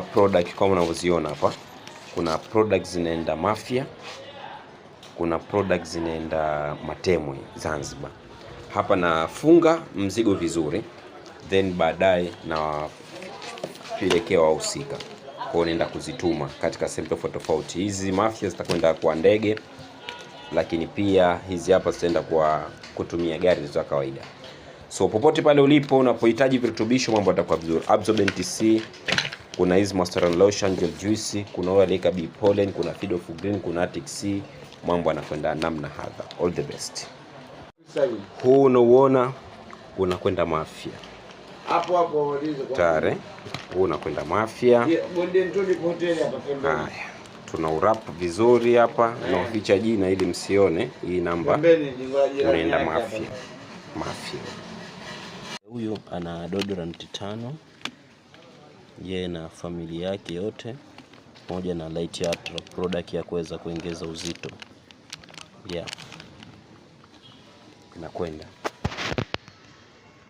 Product kama unavyoziona hapa, kuna product zinaenda Mafia, kuna product zinaenda Matemwe Zanzibar. Hapa nafunga mzigo vizuri, then baadaye nawapelekea wahusika. Kwa hiyo naenda kuzituma katika sehemu tofauti tofauti. Hizi Mafia zitakwenda kwa ndege, lakini pia hizi hapa zitaenda kwa kutumia gari za kawaida. So popote pale ulipo unapohitaji virutubisho, mambo yatakuwa vizuri. Absorbent C, kuna hizi moisturizing lotion, gel juice, kuna oil bee pollen, kuna feed of green, kuna Arctic C. Mambo yanakwenda namna hadha. All the best. Huu unauona unakwenda Mafia Hapo hapo waulize kwa. Tare, huu unakwenda Mafia. Golden Tulip Hotel hapa pembeni. Haya, tuna urap vizuri hapa na jina ili msione hii namba. Pembeni jengo la jirani Unaenda yake hapa. Mafia. Mafia. Huyu ana deodorant 5, yeye na familia yake yote, pamoja na Light Ultra product ya kuweza kuongeza uzito. Yeah, inakwenda.